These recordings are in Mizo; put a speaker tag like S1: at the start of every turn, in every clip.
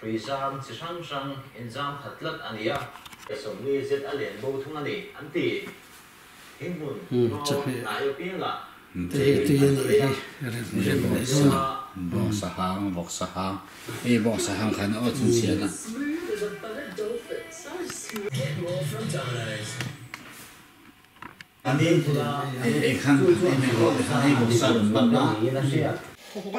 S1: Hrui zam chi hrang hrang inzam khat tlat a ni a. 40 zet a len bo thung a ni, an ti. Thinghmun ngaw hnai apiangah
S2: Hei tui a nih hi rem rem leh dawn a.
S3: Bawngsa hang, vawksa hang, hei bawngsa hang khan aw chhunchhian a. Hei khan hei vawksa rawn ban a. Kan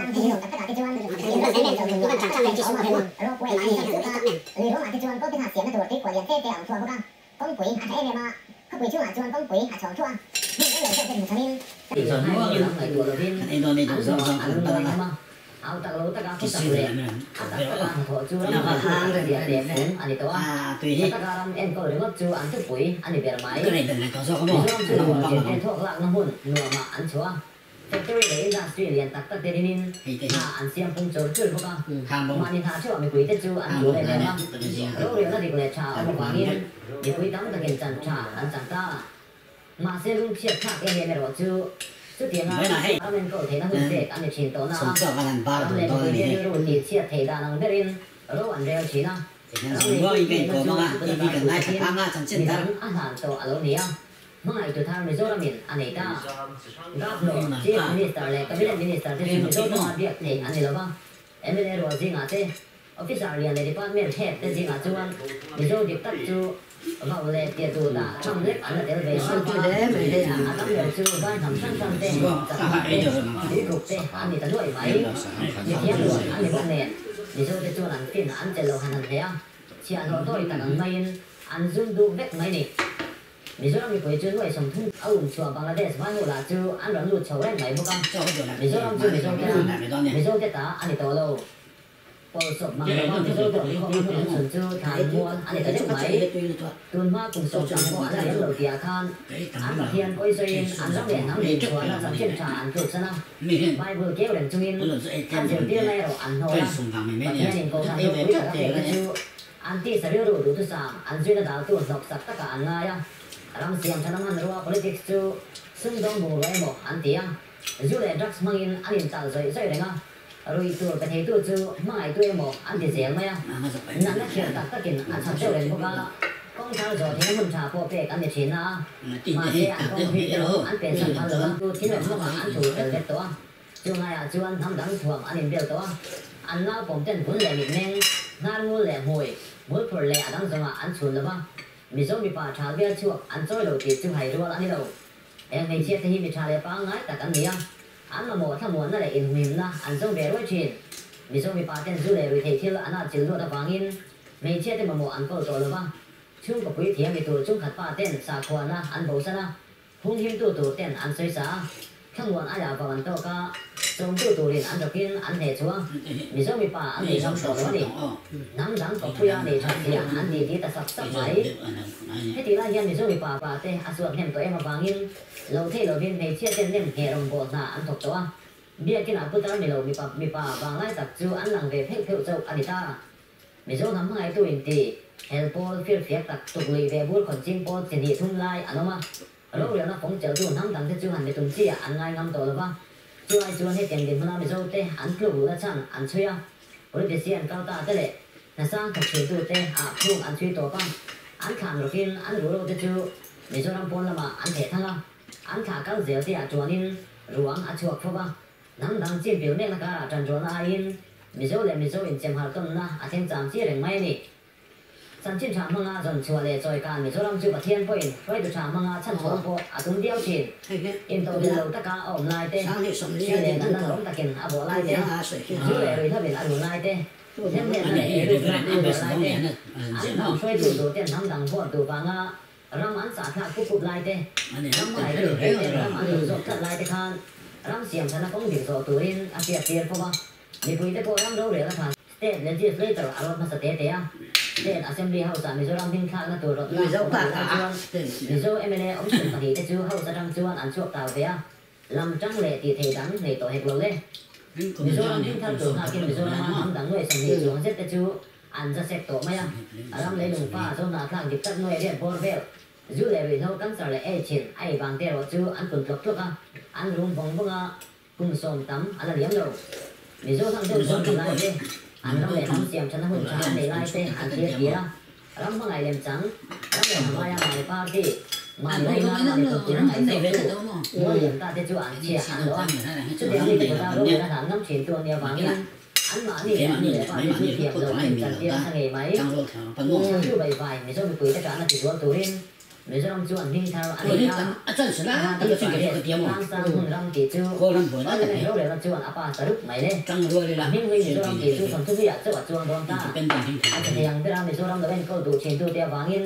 S3: ei dawn ei duh zawng zawng khan ban a. Tissue leh a tui hi ka nei belh leh tawh zawk a maw a lo awm bang alawm.
S4: Factory leh industry lian tak tak te dinin
S3: Hei te hi
S4: hna an siam pung chur chur bawk a.
S3: Hang bawm
S4: Mahni hna theuhah mipuite chu an
S3: hang
S4: tul
S3: bawm
S4: em
S3: hna
S4: em
S3: nen
S4: a.
S3: ka ni zing a
S4: Rorelna dik leh tha
S3: kan
S4: awm
S3: huan
S4: avangin
S3: vek.
S4: mipui tam takin chan tha an chang ta. Mahse lungchhiat thlak em em erawh chu chutianga
S3: Vawiinah hei
S4: ram enkawl theihna hun pek an ni thin tawhna a,
S3: sawm chhuak an han bar
S4: ram
S3: dun
S4: leh
S3: dawn a
S4: mipui
S3: ni
S4: te
S3: hei.
S4: rilru tih chhiat theih dan ang berin ro an rel thin a.
S3: Tihian
S4: Ram
S3: zawng
S4: nei
S3: ruangin ka
S4: puithiamna
S3: inkawm
S4: chu
S3: ang a,
S4: tuna
S3: TV
S4: tan
S3: kan ngaithla
S4: puithiam
S3: phang a, chanchin thar.
S4: midang a hlan tawh a lo ni a. Hmangaihtu thar Mizoramin a nei ta. Governor, Chief Minister leh Cabinet Minister te chu Mizo tawng a biak theih an ni lo va. Mla rual zingah te, Officer lian leh Department Head te zingah chuan Mizo dik tak chu vau leh tia duh dah tham lek an la tel ve far far a. A tam ber chu vai hnam hrang hrang te, chakma te, tuikuk te an ni ta nuaih mai. Mithiam rual an ni bawk nen Mizo te chuan an fin an chelh lo han han hle a, chhiahhlawh tawi tak ang maiin an zum duh vek mai ni. Mizoram mipui chu nuai 30 a um chhuah Bangladesh vai ho lah chu an rawn lut chho reng mai bawk a. Mizoram chu Mizo te ram, Mizo te ta a ni tawh lo. Pawlsawp mang lova Mizo te awm khawm hmun awm chhun chu thlan mual a ni ta deuh mai. Tun hma kum sawm tam pawh an la liam lo tihah khan an Pathian pawi sawiin an ram leh hnam din chhuahna chanchin tha an tluk san a. Bible keu reng chungin an zirtirna erawh an hnawl a. Pathianin Kohhran ropui tak a pek te chu An tisa rilru duhthusam an zuina daltu hnawksak takah an ngai a, ram siam tha lam hmanrua politics chu sumdawng bungrua emaw an ti a, zu leh drugs hmangin an intalh zawih zawih reng a, ruih tur pe theitu chu hmangaihtu emaw an ti zel mai a, natna khirh tak takin a chak deuh reng bawk a, kawng thar zawh theihna hmun tha pawh pek an ni thin a, mahse an kawng hlui erawh an pensan phal lo a, thil awm lawkah an thu tel vek tawh a. Chu ngaiah chuan hnam dang thuam an inbel tawh a, an naupawm ten vun leh mitmeng, hnar ngul leh hmui, hmulphur leh a dang zawngah an chhun lo va, Mizo mipa thal bial chhuak an chawi lo tih chu hai rual a ni lo. Heng hmeichhia te hi mi tha leh pangngai tak an ni a, an mamawh thlamuanna leh inhmuhimna an zawng ve ruai thin. Mizo mipa ten zu leh ruihtheih thil an at chil luat avangin hmeichhia te mamawh an kawl tawh lo va, chhungkaw puithiam mi tur chungkhat pa ten sakhuana an bosan a, Hung himtu tur ten an sawi sa a, thlamuan aia vau an tawk a, chawmtu turin an rawkin an hneh chu a, Mizo mipa an nei ram tawh lo a ni. Hnam dang kawppuia nei that zia an ti ti ta sap sap mai. Heti lai hian Mizo mipa pa te a suat hnem tawh em avangin lo thei lovin hmeichhia ten nem ngheh rawngbâwl hna an thawk tawh a, biakinah putar ni lo mipa mipa vanglai tak chu an lang ve pheuh pheuh chauh a ni ta. Mizo hnam hmangaihtu inti, hel pawl firfiak tak tuk lui ve bur khawn ching pawl chi hnih thum lai an awm a, rorelna fawng chelhtu hnam dangte chu han bitum chi ah an ngai ngam tawh lo va, chu ai chuan hetiang dinhmuna Mizo te an tluk luhna chhan an chhui a, politician kal ta te leh hnasang thawk thintu te ah phung an chhui tawp a, an thlan rawkin an ruhro te chu Mizoram pawn lamah an theh thang a, an thlah kal zel te ah chuanin ruang a chhuak fo va. Hnam dang chin pil mekna karah tanrualna aiin Mizo leh Mizo inchemhar tawnna a thleng cham chi reng mai a ni. Chanchin tha hmanga zawn chhuah leh chawi kan Mizoram chu Pathian pawhin hruaitu tha hmanga chhan chhuah pawh a tum viau thin. Intodelh lo taka a awm lai te, hri leh natna rawng takin a bawh lai te, zu leh ruihhlovin a rul lai te, hlemhletna leh eirukna a bual lai te, an hnam hruaitu tur ten hnam dang vote duh vanga Ram an sah thlak pup pup lai te, ram hmangaih tu te ten ram an lo zawk tlat lai te khan ram siam thana kawng dik zawh turin a hriat tir fo va. Mipui te pawh ram rorel a than. State Legislator a rawt hmasa te te a, State Assembly House ah Mizoram hming thlakna tur rawtna awm a nih lai chuan Mizo mla awmchhun pahnih te chu House atang chuan an chhuak tau ve a, lam tang leh tih thei dang nei tawh hek lo le. Mizoram hming thar tur nghakin Mizorama hnam dang nuai 20 chuang zet te chu An za sek tawh mai a, ram lei lungpa zawhna thlak dik tak nuai riat bawr vel, zu leh ruihhlo cancer leh aids in a ei vang te erawh chu an kun tlawk tlawk a, an rum vawng vawng a, kum sawm tam a la liam lo. Mizo hlang deuh chuan thalai te An ram leh hnam siam thatna hun tha an nei lai te an thlir kir a, ram hmangaih lem chang, ram leh hnam aia mahni party, mahni laina, mahni kumpuina ngaihzawk tu, mual liam ta te chu an chhia an lo a. Chutiang mi te kawta rorelna hlan ngam thin tu an nih avangin an mahni leh an nu leh pa te chu thiam lo in chantir nasa ngei mai. Chu vai vai Mizo mipuite tahna tizual turin Mizoram chu an hming thar a ni ta. A hati pariat Tlangsang hmun ram tih chu Parliament rorelna chuan a pass ta rup mai le. A hming hlui Mizoram tih chu thawnthu hluiah chauh a chuang dawn ta. A tha thei ang bera Mizoram lo enkawl duh thin tute avangin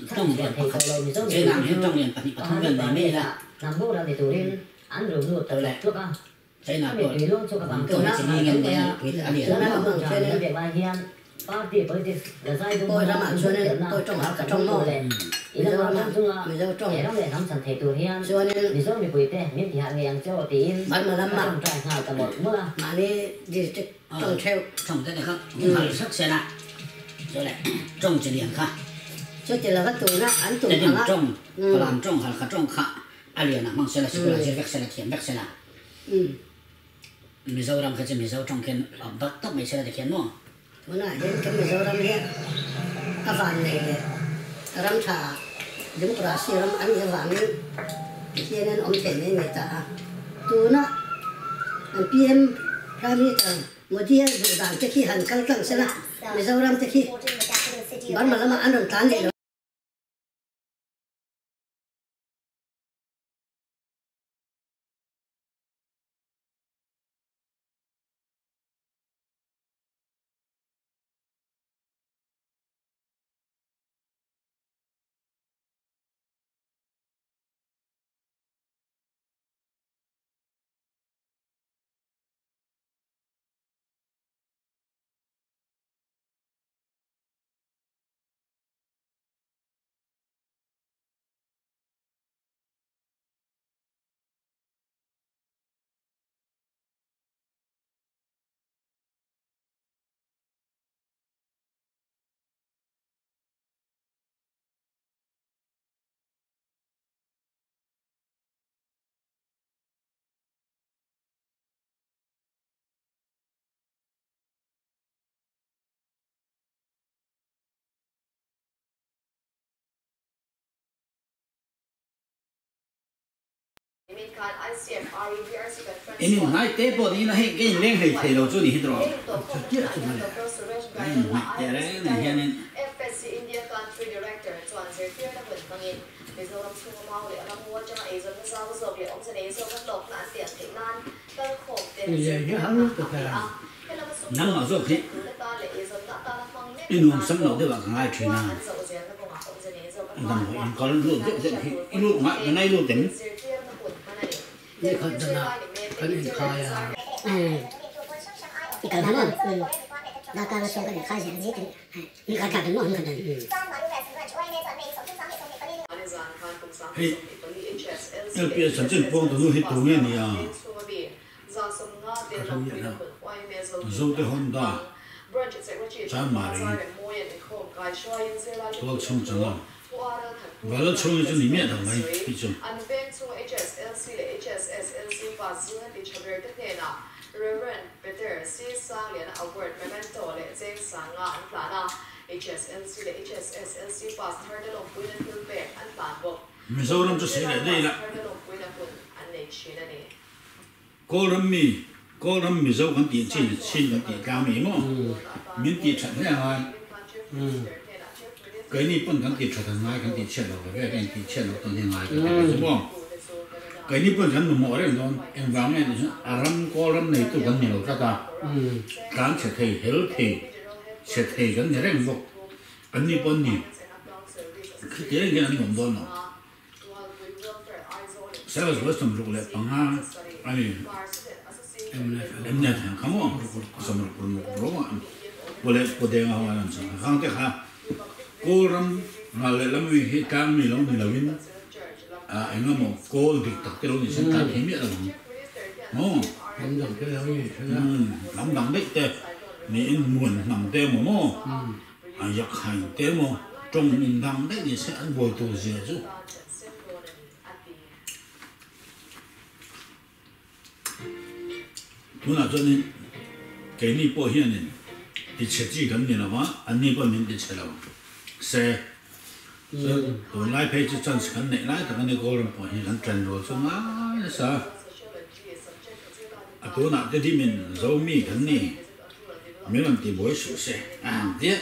S4: chhan chhuah thei tawh lo Mizo mipuite chu Pahani pariat ah hnam boral ni turin an rum lut ta tluk tluk a. A mittui luang chhuak avang chuan a kal mai a, tuna hmun tha min a pek lai hian party politics la zai dum hmanga inhmuthiamna lar chak ngei tur leh i la ngar ram chunga he ram leh hnam chhan thei tur hian Mizo mipuite min tiharh ngei ang che aw tiin ka tawngtai nghal ta mawlh mawlh a.
S5: Mizoram kha chu Mizo tawng khian a bak tawp mai sela tikhian maw?
S6: Tunah hian kan Mizoram hi a van nei leh ram tha democracy ram an nih avangin tihian an awm thei mai mai ta a. Tuna an PM Prime Minister Modi a duh dan te khi han kal tlang sela Mizoram te khi Burma lamah an rawn tlan leh lo.
S5: In inhnai te pawh niin a hei ka inleng hlei thei lo chu ni hi tawh ka inhnaih teh reng reng hianin. Nangmah zawk hi i nuam sam lo deuh ah ka ngai thin a, damdawi in kal lut deuh deuh hi i lut ngai ka ngai lut em?
S2: Nikhat danah kan inkhai a.
S3: I kal hman aw? Darkar a chuan kan inkhai zel a ni. Nikhat thlak dan maw? Nikhat dan.
S5: Hei LPS chanchin puang tunu hi tu nge ni a? Zote Honda Chanmari tual chhung channel Vala chhung hi chu ni miah lo mai hi chu. Mizoram chu sawi leh daih ila. Kawlram mi, Kawlram Mizo kan tih chin chin kan tih tlang mai maw? Min tih that hle a ngai. Keini pawn kan tih that a ngai, kan tih chhiat lo ve ve, kan intih chhiat loh tawn hi a ngai ka ti ve chu maw? Keini pawn kan mamawh reng dawn, engvang nge tih chuan a ram Kawlram neitu kan ni lo tlat a, tlan chhe thei, hel thei, chhe thei kan ni reng bawk. Anni pawn ni, khiti reng hian an nuam dawn lo. Service 65 a ni. Mnf hian kha maw 60 ruk ruk a pawh leh pawh deng a ho an chang a khang te kha Kawlram ral leh lam mi hi tlang mi lo ni loin a eng emaw kawl dik tak te lo ni sen tlan thei miah lo ang maw
S2: lam dang te lo ni
S5: lam dang daih te niin muan hnam te emaw maw A yak hain te maw tawng in dang daih ni se an buai tur zia chu. Tunah chuanin keini pawh hianin Tichhe chi kan ni lo a, anni pawh min tichhe lo se. Chuan tunlai phei chu chance kan neih lai tak a ni, Kawlram pawh hi kan ṭan rual chu ngai nasa. A tunah te dimin Zomi kan ni, min rawn ti buai suh se a han tia.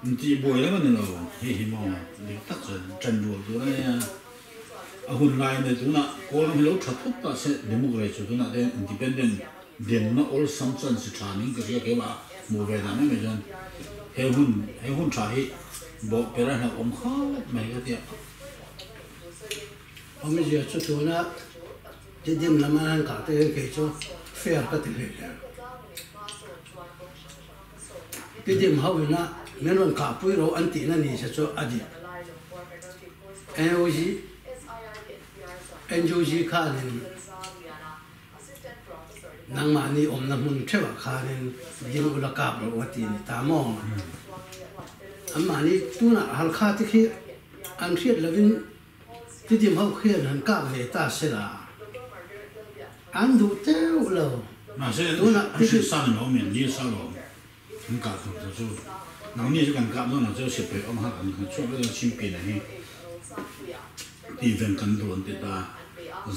S5: Intih buai lam a ni lo, hei hi maw dik tak chuan ṭan rual tur a nia. A hun lai nei tunah Kawlram hi lo ṭha thut ta se, Democracy chu tunah te hian independent Demna awlsam chuan si tha ning ka hria keimah hmuh ve dan em em chuan he hun he hun tha hi bawh per a hlauh awm khawp mai ka tia.
S2: Awmzia chu tuna Tidim lama an kah te hian kei chu fair ka ti hlei hle. Tidim ho ina min rawn kah pui ro an tihna ni se chu a dik. NUG NUG khanin. Nangmahni awmna hmun theuhah khanin ding ula kap rawh u a ti a ni ta maw? Anmahni tunah Halkha te khi an hriat lovin Tidim ho khian han kap ve ta se la, an duh teuh lo.
S5: Mahse, an hrilh sa ni lo mi an ni sa lo. An kah tur te chu nangni chu kan kah dawn ang chu sipai awm kha kan chhuak vek a chimpian hi tih ven kan duh an ti ta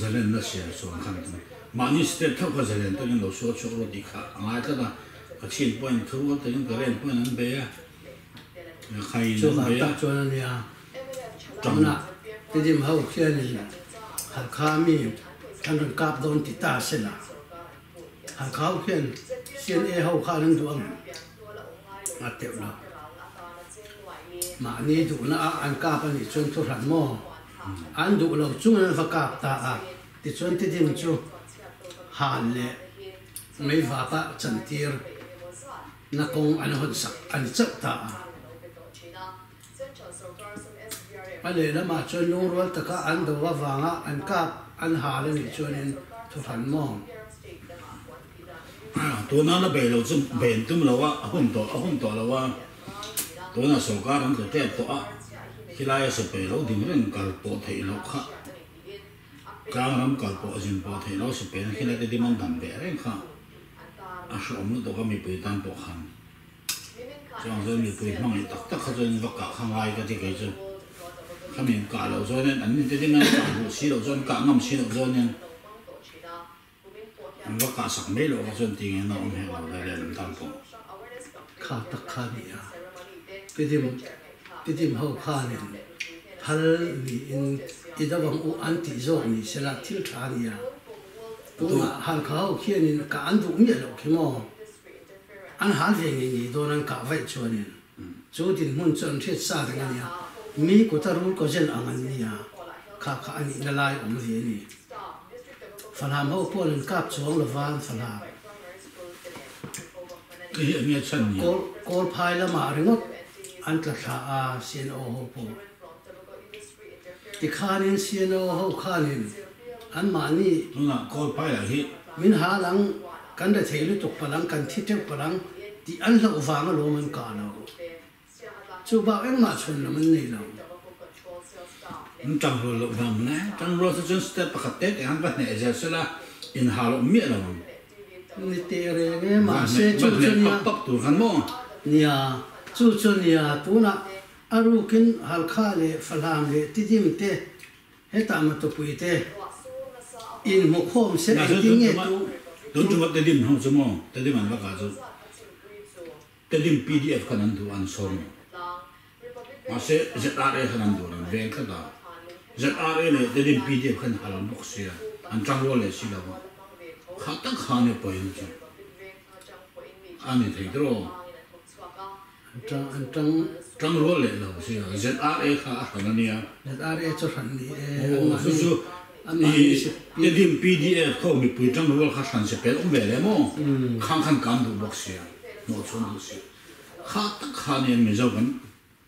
S5: zalenna siam chuan khan tum mahni state theuh kha zalen takin lo sual chhuak rawh tih kha a ngai tlat a Kachin pawhin thu rual takin Karen pawhin an bei a Rakhine an bei a.
S2: Chuvang tak chuan a nia tunah Tidim ho khianin Halkha mi an rawn kap dawn ti ta se la. Halkha ho hian CNA ho khan an duh ang a teuh lo. Mahni duhna a an kap a nih chuan thu hran maw? An duh lo chungin an va kap ta a, tichuan Tidim chu han leh meivapa chantir na kawng an hawn sak a ni chauh ta a. A lehlamah chuan lungrual taka an do avanga an kap an hal a nih chuanin thuhran maw?
S5: Tuna la bei lo chu bei an tum lo a, a hun tawh a hun tawh lo a, tuna sorkar an tla tep tawh a, khilai a sawpei lo ding reng kal pawh theih loh kha, tlang ram kal pawh zin pawh theih loh sawpei na khilai te dim an dam ve reng kha a hrehawm lutuk a mipui tan pawh khan. Chuang chuan mipui hmangaih tak tak kha chuan va kah kha ngai ka ti kei chu. Khami an kah loh chuan an ni te ding an kah duh si loh chuan kah ngam si loh chuan an va kah sak mai loh kha chuan ti nge na awm hek lo le lehlam tan pawh.
S2: Kha tak kha a ni a, Tidim Tidim ho khanin phal niin i do ang u an tih zawk ni sela thil tha a ni a, tunah Halkha ho khianin kah an duh miah loh khi maw? An hal ve ngei ngei dawn an kah vaih chuanin chu dinhmun chu an hriat sa reng a nia, mi kuta rul kaw zen ang an nia, kha kha a nihna lai awm ve a ni. Falam ho pawh an kap chuang lova an falam.
S5: Ka hi enge chhan ni?
S2: Kawl phai lamah ringawt an tla thla a CNO ho pawh. Tikhanin CNO ho khanin anmahni.
S5: Tunah kawl phaiah hi.
S2: Min hal ang. Kan rethei lutuk palang, kan thi teuh palang tih an hlauh vang alawm an kah lo. Chu bak engmah chhun lam an nei lo.
S5: An tang rual loh vang mawn e. Tang rual chu chuan step pakhat te te han va hneh zel sela in ha loh miah lo ang.
S2: Ni teh reng e, mahse chu chu nia.
S5: Pap pap tur khan maw?
S2: Nia, chu chu nia, tunah a rukin Halkha leh Falam leh Tidim te Hetah matupui te inhmu khawm se engtin nge tu.
S5: Tun tuma Tedim ho chu maw Tedim an lakah chu Tedim pdf khan an duh an sawm mahse ZRA khan an duh lo an veng tlat a ZRA leh Tedim pdf khan hal bawk sia an tangrual leh si lo a kha tak khan e pawhin chu a ni thei tawh.
S2: An tang an tang.
S5: Tang rual leh lo sia ZRA kha a hran a nia.
S2: ZRA chu hran ni e.
S5: Aw chu chu i Tedim PDF ho mipui tang rual kha hran se pel awm ve le maw khang khan kan duh bawk sia hnawh chhun duh sia kha tak kha nia Mizo kan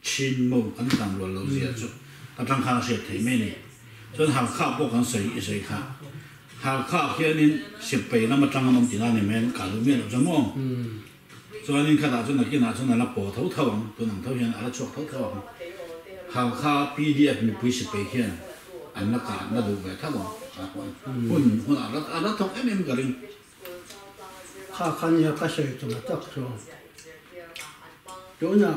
S5: Chin maw kan tang rual lo zia chu atang khan a hriat theih mai a ni. Chuan Halkha pawh kan sawi i sawi kha Halkha khianin Sipai lam atang an awm tih na ni mai an kah duh miah loh chu maw. Chuanin khatah chuan nakinah chuan a la paw tho tho ang, tun ang tho hian a la chhuak tho tho ang. Halkha pdf mipui sipai hian an la kah na duh ve tho ang, hun hun a la a la thawk em em ka ring.
S2: Kha kha nia ka sawi tum a tak chu. Tuna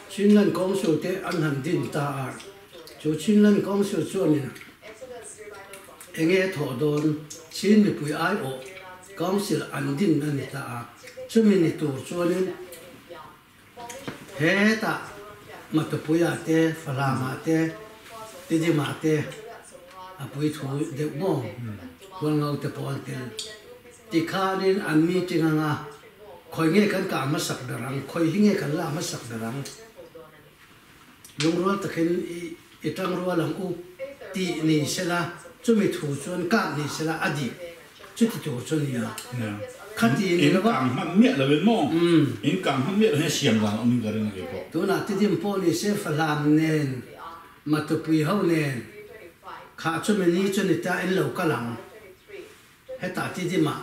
S2: Chinland Council te an han din ta a, chu Chinland Council chuanin enge thawh dawn Chin mipui aiawh Council an din a ni ta a, chumi ni tur chuanin hetah Matupuia te, Fahlama te, Tidima te a puithu deuh maw Hualngo te pawh an tel. Tikhanin an meeting anga khawi nge kan kah hmasak ber ang, khawi hi nge kan la hmasak ber ang, lungrual takin i tangrual ang u tih ni sela, chumi thu chuan kah ni sela a dik chuti tur chu nia. Khati ni
S5: lova. In kang hman miah lovin maw? In kang hman miah lo hian siam dan awmin ka ring a kei pawh.
S2: Tunah tidim pawh ni se Falam nen, Matupui ho nen, khah chumi ni chu ni ta in lo kal ang. Hetah Tidimah,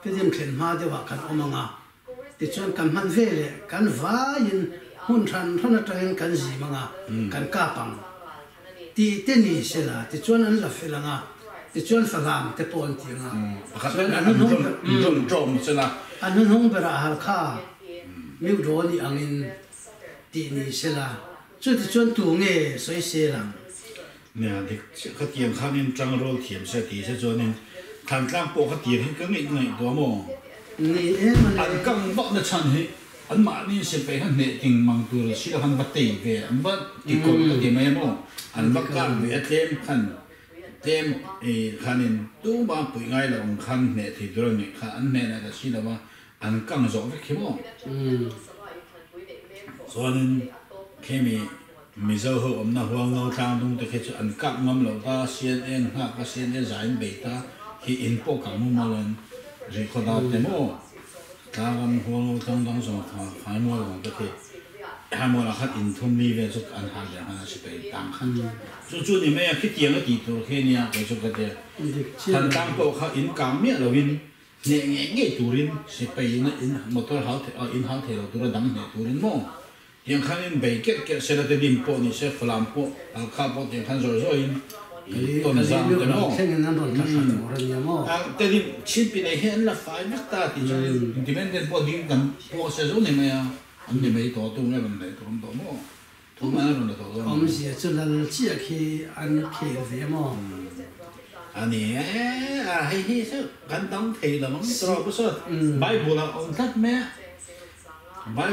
S2: Tidim thlen hma deuhah kan awm ang a, tichuan kan hman ve leh kan vaiin hmun hran hran atangin kan zim ang a, kan kap ang tih te ni se la, tichuan an la fel ang a, tichuan Falam te pawh an ti ang a, chuan an hnuhnung ber, an hnuhnung berah Halkha Miudaw nih angin tih ni se la, chutichuan tu nge sawi sel ang?
S5: Nia, dik chiah kha tiang khanin tang rawl thiam se ti se chuanin Thantlang pawh kha tir hi ka ngaih ngaihtuah maw?
S2: Ni em a le.
S5: An kang vak na chhan hi anmahni sipai kha hneh ting mang tur si lo khan va tei ve an va ti kawp ka ti mai a maw? An va kar ve a tlem khan tlem i khanin tumah puih ngai lo ang khan hneh thei tur a ngaih kha an hneh na ta si lo a an kang zawh vek hi maw? Chuanin khemi Mizo ho awmna Hualngo tlangdung te khi chu an kap ngam lo ta, CNN nghak a CNA zai in bei ta khi in pawh kang mu mal in rih khaw dat te maw tlangram Hualngo tlangdang zawng kha Haimual zawng te khi Haimual ah khan in thum li vel chu an hal der khan a si pei tang khan chu chu ni mai a khitiang a tih tur khi nia kei chu ka tia Thantlang pawh kha in kang miah lo in hneh ngei ngei turin sipai in in motor hal in hal thei lo tura dang hneh turin maw Tiang khan in bei kerh kerh sela te dim pawh ni se Falam pawh Halkha pawh tiang khan zawi zawi in i tawn zam te maw te dim chinpi nei hi an la fai vek ta tih chuan independent pawh ding kan pawh se zo ni mai a an ni mai tawh tu nge rawn leh tur awm tawh maw thu mai an rawn la tawh dawn
S2: Awmzia chu lal chiah khi an khel ve maw?
S5: A ni e, a hei hi chu kan dang thei lo ang tawh pu Sawt, Bible ah awm tlat mai a.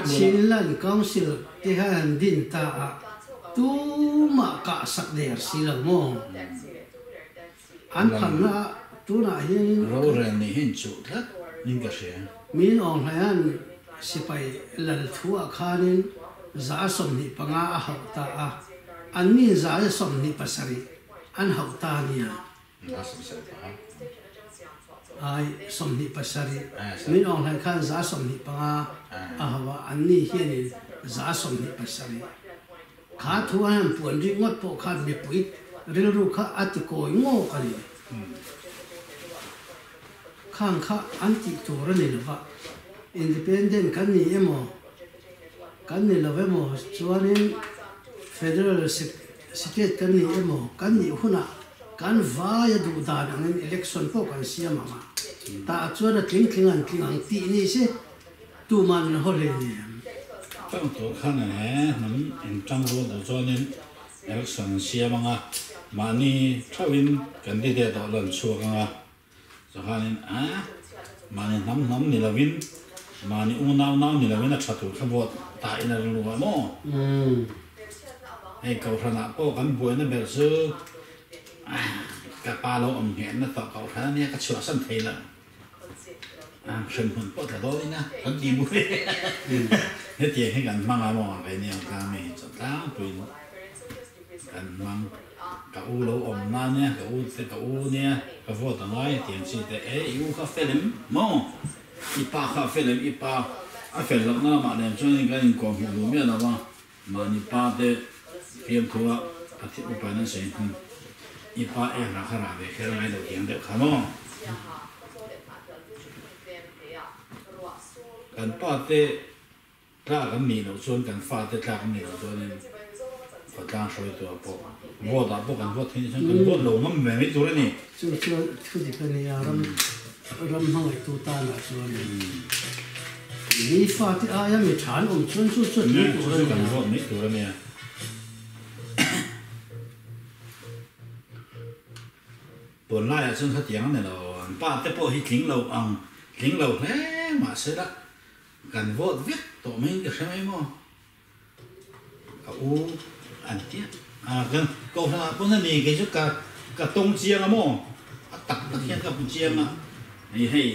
S2: Chinland Council te khan an din ta a, tumah kah sak der si lo maw? An phalna ah tunah hianin.
S5: Rorel nih hi inchuh tlat in ka hria.
S2: Min Aung Hlaing sipai lal thu ah khanin 25 a hauh ta a, anni 27 an hauh ta nia. Ai, 27. Min Aung Hlaing khan 25 a hauh a, anni hianin 27. Kha thu a han puan rik ngawt pawh khan mipui rilru kha a ti kawi ngawk a ni. Khang kha an tih tur a ni lo va, independent kan ni emaw, kan ni lo emaw chuanin federal State kan ni emaw kan nih hunah kan vaia duh dan angin election pawh kan siam ang a, tah chuan a tling tling an tling ang tih ni se tuman an haw hle ni em?
S5: Tang tur khan e hnam in tang rual duh chuanin election an siam ang a, mahni thauhin candidate ah lan chhuak ang a, Chuanin a mahni hnam hnam ni lovin, mahni unau nau ni lovin a tha tur kha vote ta in a rilru a maw? Hei Kohhranah pawh kan buaina ber chu ka pa lo awm nghenna tawh Kohhran a nia ka chhuahsan thei lo. Hremhmun pawh tla dawn ina kan ti buai. Hetiang hi kan hmang a maw? Keini ang tlangmi hi chu tlangpuiin kan hmang. Ka u lo awm na nia, ka u te ka u nia, ka vote a ngai tiang chi te, e i u kha fel em maw? I pa kha a fel em? I pa a fel loh na lamah lem chuanin kan inkawm hmuh duh miah lo a, mahni pa te fiamthu a a thih upa in an sawi hnu, i pa ek rah kha rah ve kher a ngai lo tiang deuh kha maw? Kan pa te Tlak an nih loh chuan kan fate tlak an nih loh chuanin khawtlang hruaitu ah pawh vote ah pawh kan vote theih chuan kan vote lo ngam ve mai tur a ni.
S2: Chu chuan thu dik a ni a, ram ram hmangaihtu tanah chuan. Mi fate aia mi tha an awm chuan chu chu tling tur a
S5: nia. Kan vote mai tur a nia. Tunlaiah chuan khatiang a ni lo, an pa te pawh hi tling lo ang, tling lo hle mahse la kan vote vek tawh maiin ka hre mai maw. Ka u an tia a kan kohhranah pawn a ni kei chu ka ka tawng chiang a maw a tak tak hian ka hmu chiang a hei hei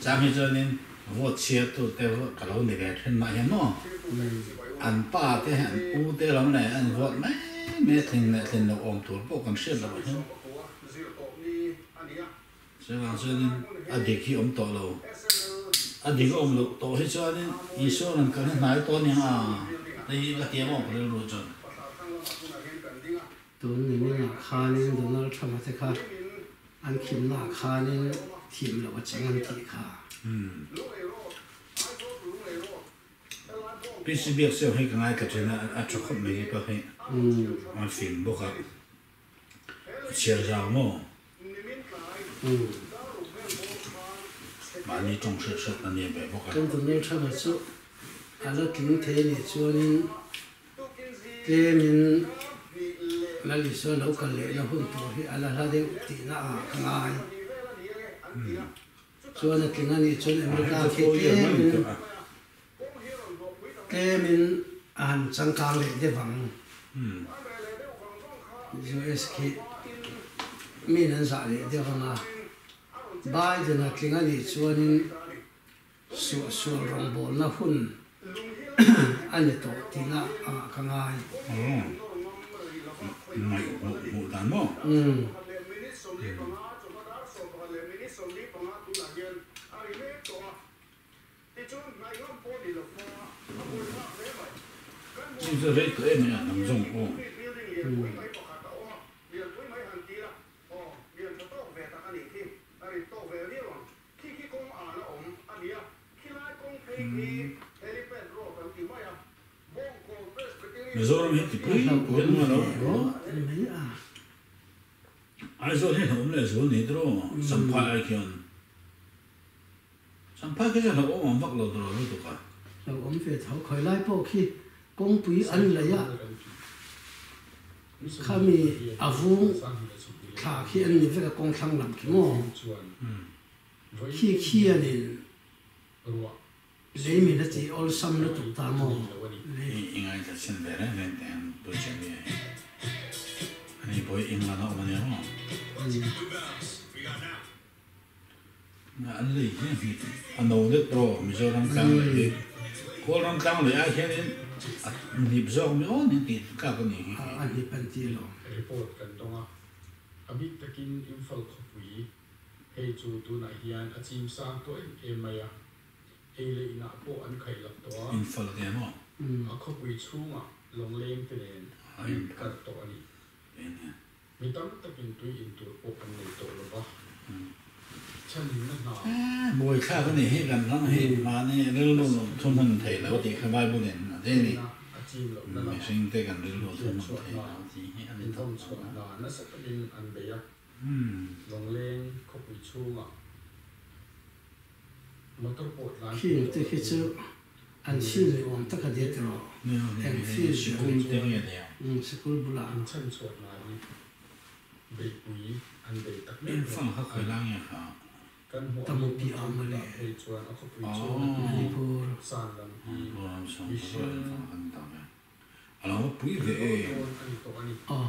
S5: chang hi chuanin vote chhiar tu te ka lo ni ve then mah hian maw an pa te an u te lam leh an vote mai mai a thlin leh thlin loh awm tur pawh kan hriat loh hian Chuvang chuanin a dik hi awm tawh lo. A dik a awm loh tawh hi chuanin Isua rawn kal hi hnai tawh a ni ang a, hei hi ka ti ang aw ka rilru chuan.
S2: Tun ni ningah khanin Donald Trump-a te kha an khimnaah khanin thim loh a chang an tih kha.
S5: PC Biakcheu hi ka ngaithla thin a, a tha khawp mai hi pawh hi a fing bawk a. A chhiar zau maw? Mahni tawng hriat hriat a ni ve bawk a.
S2: Kan Donald Trump-a chu a la tling thei a nih chuanin tlemin Lal Isua lo kal lehna hun tur hi a la hla deuh tihna ah ka ngai. Chuan a tling a nih chuan America khi tlemin Tlemin a han changkang leh deuh ang. US khi min an zah leh deuh ang a. Biden a tling a nih chuanin suahsual rawngbawlna hun a ni tawh tihna ah ka ngai.
S5: Ngaih hmuh dan maw? Chu chu rei tawh em a hnam zawng aw. Mizoram hi tipui pui an hma lo. Aizawl hi hlauhawm leh zual ni tiraw Champhai ai khian. Champhai khi chu hlauhawm ang vak lo tiraw lutuk a.
S2: Hlauhawm ve tho khawi lai pawh khi kawngpui an laih a khami a vung thla khi an ni vek a kawng thlang lam khi maw khi khianin lei min a tih awlsam lutuk ta maw
S5: le. I ngaithla chhin ve reng reng teh ang Pu Chemi ani pawh hi England a awm a nia maw. An lei hi a no deuh tawh Mizoram tlang lei hi Kawlram tlang lei ai hianin a hnip zawk mi aw nen tih tlak a nih hi.
S2: A hnip an ti lo.
S7: Report kan dawng a, a bik takin Imphal khawpui hei chu tunah hian a chim sang tawh em em mai a, ei leh inah pawh an khaih lak tawh a.
S5: Imphal te maw?
S7: A khawpui chhungah lawngleng te nen an inkar tawh a ni. Mi tam takin tui in tur pawh an nei tawh lo va, chhanhimna hna.
S5: Buai thlak a ni hi kan ram hi mahni rilru thuhmun thei lo tih kha Bible in a ti a ni. Mihring te kan rilru thuhmun thei lo tih hi a ni tak tak a.
S7: Nasa takin an bei a, Lawngleng khawpui chhungah motor pawh tlan thei
S2: Khing te khi chu an field ni awm tak a nia tiraw? Eng field
S5: Sikul te nge nia?
S2: Umm sikul bulah.
S7: An chhan chhuah hna hi beihpui an bei tak mek
S5: Infang kha khawi lai nge kha?
S7: Kan hmuh
S2: Tamu pi awm a le.
S7: Phei chuan a khawpui chhung a tui
S2: Manipur.
S7: san lam hi mihring
S5: A lo pui ve e.
S2: Aw,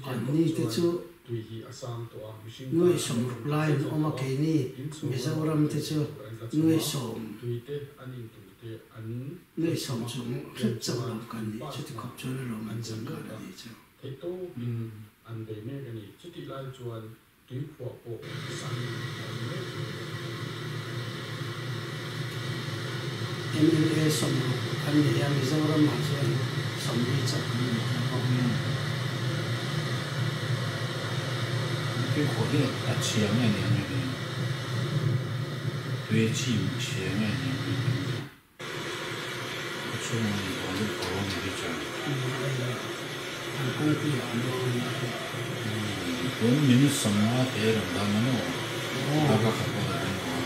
S2: an ni te chu nuai sawmruk lai an awm a, keini Mizoram te chu nuai sawm, nuai sawm chung hrep chauh lo kan nih, chuti khawp chuan a lawm an changkan a nih chu. Mla sawmruk an ni a, Mizoram ah chuan 40 chauh kan nei ta bawk.
S5: Tuikhuah hi a chhia nge ni ang em? Tui chim chhia nge ni ang em? A chhung a inpawh deuh tawh a ni hi chuan.
S2: An kawngpui ah an ruang a nia pawh.
S5: Tun minute 50 te rawn dan a maw? Darkar khat pawh a la ding lo a.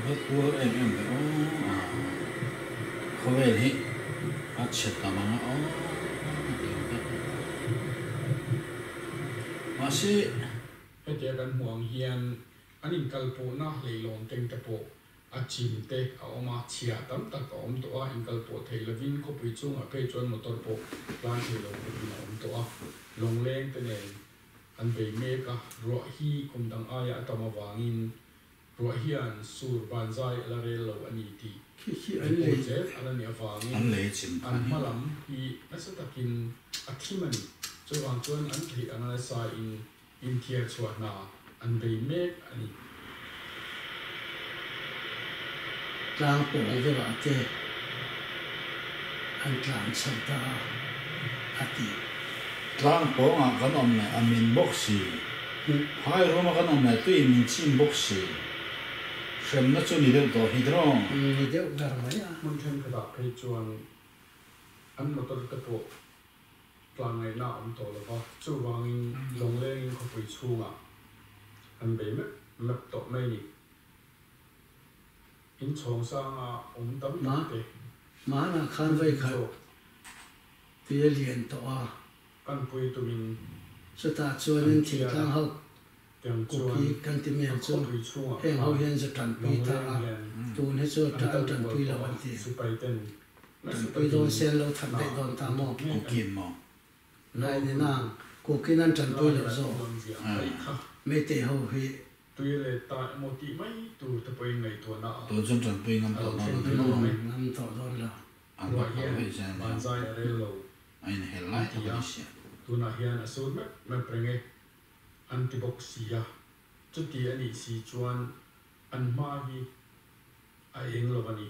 S5: va tuar em em ve aw a khawvel hi a chhe ta mang a aw tih ang te mahse.
S7: Hetia kan hmuh ang hian an inkalpawhna leilawn teng te pawh a chim te a awm a, chhia tam tak a awm tawh a, inkalpawh theih lovin khawpui chungah phei chuan motor pawh tlan thei lo khawpin a awm tawh a, lawngleng te nen an bei mek a, ruah hi kum dang aia a tam avangin ruah hian sur banzai a la rel lo a ni tih report zel a la nih avangin an hma lam hi nasa takin a thim a ni. Chuvang chuan an theih anga nasa in inthiar chhuah hna an bei mek a ni.
S2: Tlang pawng deuhah te an tlan chho ta a, a ti.
S5: Tlang pawngah kan awm leh a min bawk si, phai ruma kan awm leh tuiin min chim bawk si. Hremna chu ni deuh tawh hi draw.
S2: Ni deuh ber mai a.
S7: Hmun thenkhatah phei chuan an motor te pawh tlan ngaihna a awm tawh lo va, chuvangin lawnglengin khawpui chhungah an bei mep mep tawh mai a ni. In chhawng sanga awm tam tak te.
S2: Hmanah khan vei khat tui a lian tawh a.
S7: Panpui tumin
S2: Chutah chuanin thingtlang ho kuki kan ti mel chu heng ho hian zu tanpui ta a, tun hi chu an tanpui lo an ti. Tanpui dawn se an lo that daih dawn ta maw?
S5: Kukin maw?
S2: Nai ni nang, kukin an tanpui lo zawk. Meitei ho hi.
S7: Tui leh ta emaw tih mai tur te pawhin ngaihtuahna a
S5: Tun chuan tanpui ngam
S7: a lo
S5: tawh dawn
S7: thleng
S5: lo
S7: thei
S5: maw?
S7: awm e.
S2: Ngam tawh dawn lo.
S5: An
S7: Ruah
S5: va hlauh
S7: hian
S5: veih zel nia.
S7: banzai a rel lo
S5: A inhel
S7: an
S5: lai
S7: ti
S5: tak a
S7: a,
S5: ni sia.
S7: tunah hian a sur mep mep reng e an ti bawk si a, chuti a nih si chuan an hma hi a eng lo a ni.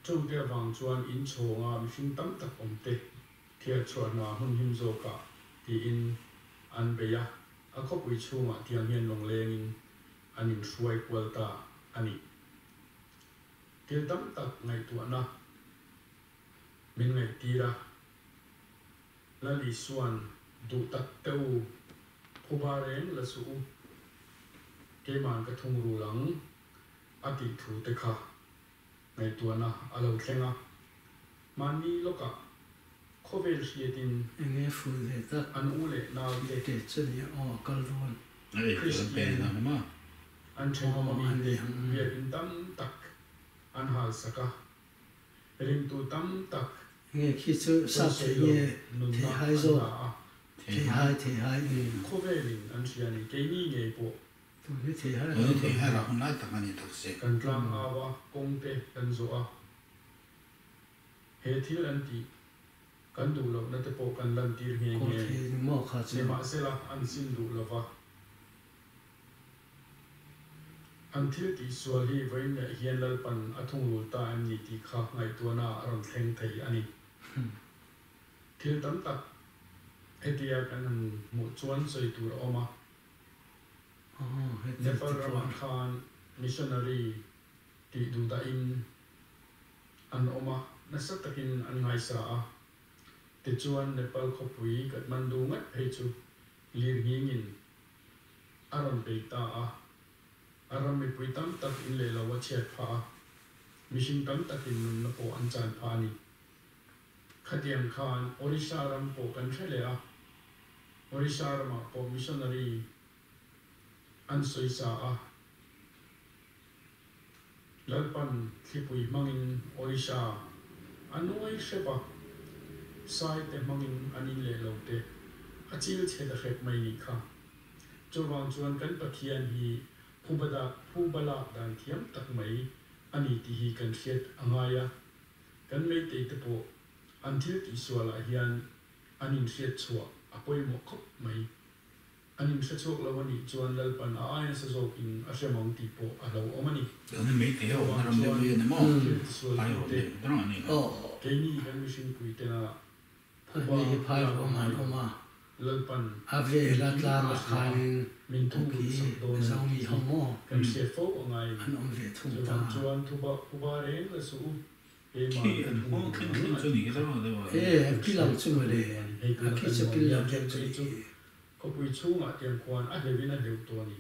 S7: Chungte avang chuan inchhawnga mihring tam tak awm te thiar chhuah hna hmun him zawkah tiin an bei a, a khawpui chhungah tiang hian lawnglengin an inhruai kual ta a ni. Thil tam tak ngaihtuahna min ngaihtir a, Lal Isua'n duh tak te u, phuba reng la suh u, keima'n ka thungrul ang a tih thu te kha ngaihtuahna a lo thleng a. Mahni lawkah khawvel hriatin
S2: Enge ful ve tak
S7: an u leh nau te
S2: te chu nia aw a kal dawn.
S5: A ei tur an pe
S7: Kristian
S5: na maw?
S7: An thenawm
S2: Aw
S7: mi
S2: a ni ang.
S7: biakinn tam tak an hal sak a, ringtu tam tak
S2: Nge khi chu sap thei
S7: sawisei lo
S2: nge
S7: nunna
S2: theihai
S7: an
S2: zawk
S7: la a.
S2: theihai theihai umm.
S7: Khawvelin an hria ni keini ngei pawh.
S2: Tun hi theihai
S5: Tun
S2: lo
S5: hi theihai lo hun lai tak a ni tak si.
S7: Kan tlang au a, kawng te kan zawh a, he thil an tih kan duh lohna te pawh kan lantir nghe
S2: Kawl
S7: nghe.
S2: thei ni maw kha chu.
S7: Nimahsela an sim duh lova. An thil tih sual hi vawiin leh hian Lalpan a thungrul ta em ni tih kha ngaihtuahna a rawn thleng thei a ni. Thil tam tak hetia kan han hmuh chuan sawi tur a awm a. Nepal ramah khan missionary tih duhdahin an awm a, nasa takin an ngaisa a. Tichuan Nepal khawpui Kathmandu ngat phei chu lirnghingin a rawn bei ta a, a ram mipui tam tak in leh lo a chhiat phah a, mihring tam takin nunna pawh an chan phah a ni. Khatiang khan Orissa ram pawh kan hre leh a, Orissa ramah pawh missionary an sawisa a, Lalpan thlipui hmangin Orissa a nuai hrep a, sai te hmangin an in leh lo te a chil chhe ta hrep mai nih kha. Chuvang chuan kan Pathian hi phuba lak dan thiam tak mai a ni tih hi kan hriat a ngai a, kan meitei te pawh an thil tihsualah hian an inhriat chhuah a pawimawh khawp mai. An inhre chhuak lo a nih chuan Lalpan a ai nasa zawkin a hrem ang tih pawh a lo awm a ni.
S5: Tuna meitei ho awmna
S7: Chuvang
S5: ram deuh
S7: chuan
S5: hi a ni maw?
S7: thil tisual
S5: Phai rawh
S7: tute
S5: deuh dang a ni lo.
S7: keini kan mihringpui tena phuba
S2: Ani hi phai
S7: lak
S2: rawh man
S7: ngai
S2: awm a.
S7: Lalpan
S2: A vel a
S7: engkim
S2: tlang
S7: a
S2: ah
S7: hria a,
S2: khanin
S7: min thungrulh
S2: kuki
S7: sak dawn a ni
S2: zomi
S7: tih
S2: ho
S7: hi
S2: maw
S7: kan hriat fo a ngai a ni.
S2: an awm ve thung ta.
S7: Chuvang chuan thuba phuba reng la suh u, keimah
S5: Khi
S7: ka
S5: an hmawng
S7: thungrulh
S5: thleng
S7: ang
S5: thleng
S7: a
S5: chu
S7: tih
S5: ni
S7: kha
S5: ro deuh a.
S2: E,
S7: kan
S2: pil
S7: hriat
S2: ang chu mawle,
S7: a pawimawh a ni. Hei
S2: a
S7: tuna
S2: khi
S7: kan
S2: chu
S7: hmuh
S2: pil
S7: ang
S2: lo
S7: hian
S2: deuh chu
S7: thil
S2: ni
S7: chu
S2: hi.
S7: khawpui chhungah tiang khuan a hleuhin a hleuh tawh a ni.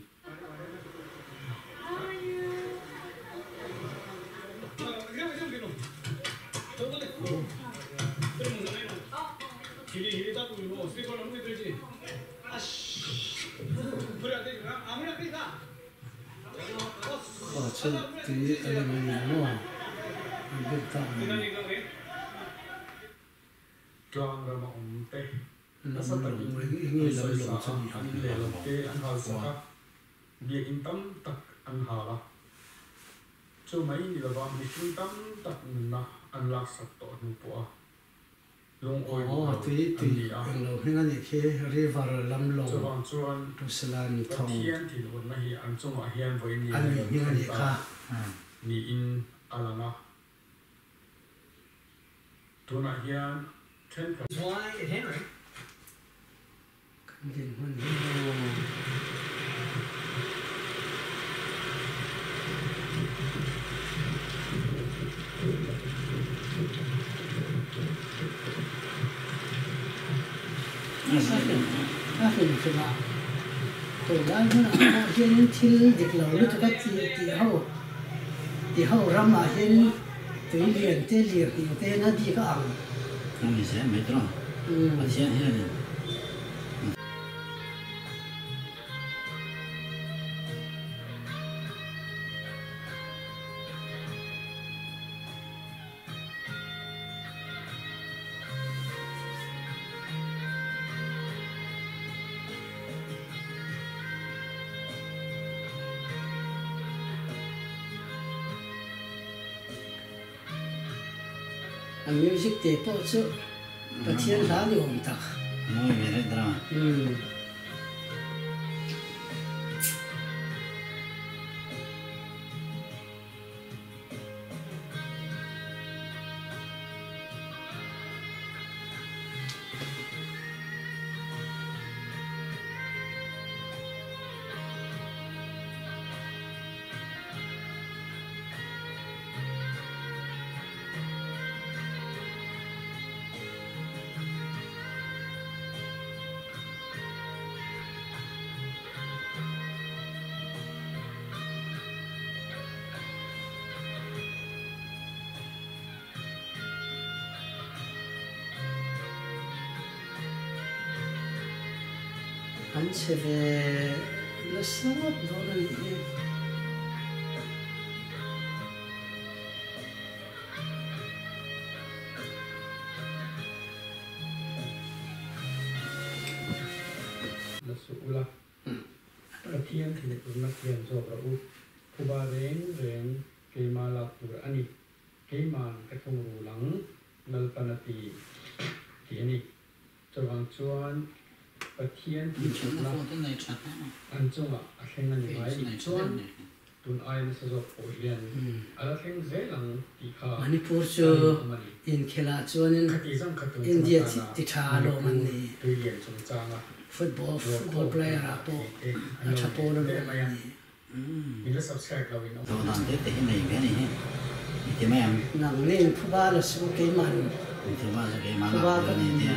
S2: Khaw chu tui a lem a ni maw? An bik tak ang.
S7: Tlang rama awm te nasa takin an sawisa a, an in leh lo te an halsak a, biakinn tam tak an hal a. Chu mai ni lova mihring tam tak nunna an laksak tawh hnu pawh a lungawi duh
S2: Aw
S7: lo
S2: tui
S7: an
S2: tui
S7: ni a.
S2: englo hming a nih khi river lam lawng
S7: Chuvang chuan
S2: Rusilan thawng
S7: Pathian thinurna hi an chungah hian vawiin
S2: a
S7: hian a
S2: nih
S7: lo
S2: hming a
S7: thleng
S2: nih
S7: ta
S2: kha.
S7: niin a lang a. Tunah hian thenkhat.
S2: Kan dinhmun hi maw? A hlim hrim a, tunlai hmunah pawh hianin thil dik lo lutuk a ti tih ho ti ho ramah hian tui lian te lir hnih te hian a bik a ang.
S5: A ni zel mai tawh a, Pathian hianin.
S2: A music te pawh chu Pathian hla ni awm tak.
S5: Mawi ve reng dara.
S2: An che ve nasa ngawt dawn a nih hi.
S7: La suh ula, Pathian thinurna thiam zawk rawh u. Phuba reng reng keima lak tur a ni. Keiman ka thung rul ang, Lalpan a ti, tih a ni. Chuvang chuan Pathian thinurna an chungah a thleng a ni ngai nih chuan tun aia nasa zawk pawh hian a la thleng zel ang tih kha
S2: Manipur
S7: a
S2: chu
S7: rinawm a ni.
S2: inkhelah chuanin
S7: Khati zang kha tun tum
S2: India
S7: atana
S2: ti tha alawm an
S7: Manipur
S2: ni.
S7: tuilian chungchanga
S2: Football
S7: rual
S2: football
S7: khawm
S2: player
S7: kan
S2: ah
S7: dah
S2: pawh
S7: theih te an
S2: a
S7: lo
S2: tha
S7: nei
S2: pawl
S7: ve
S2: alawm
S7: mai
S2: an
S7: a.
S2: ni.
S7: Min la subscribe lo in awm.
S5: Dawh dan te te hi nei ve a ni hi. I ti mai ang.
S2: Nang nen phuba la su keiman
S5: Phuba chu keimah
S2: phuba
S5: lak tur
S2: ka
S5: a ni tia.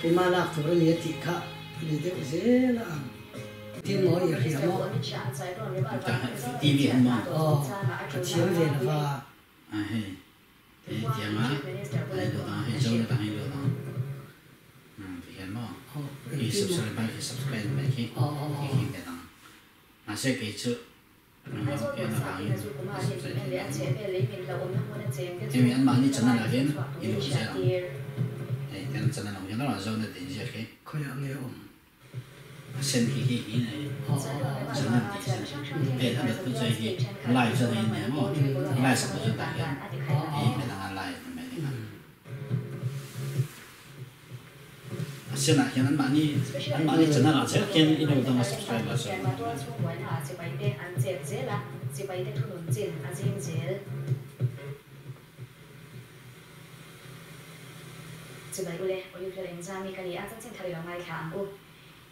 S2: Keimah lak tur a ni a tih kha a ni deuh zel a ang. Tin maw i hria maw?
S5: TV hun maw?
S2: Aw, ka thiam ve lo va.
S5: A hei, hei tiang a, a hei dawt ang, hei zo dawt ang, hei dawt ang. Umm ti hian maw? I subscribe a, i subscribe mai khi, khi khi dawt ang. Mahse kei chu Eng avangin a subscribe thei lo ang. Hemi anmahni channel ah hian i luh zel ang. Hei kan channel ang hian a rawn zo na tih inziak hi.
S2: Khawiah nge awm?
S5: A sen khi hi hi nei channel tih chu hei a dawt tu chu hei hi live chuan hei a nia maw live sak tu chuan tah hian hei hmel anga live ni mai nia. A senah hian anmahni anmahni channel ah zel khian i lo dang a subscribe ah chuan.
S8: Chibai ule, Olive Lal Engzami ka ni a, chanchin thar i lo ngaithla ang u.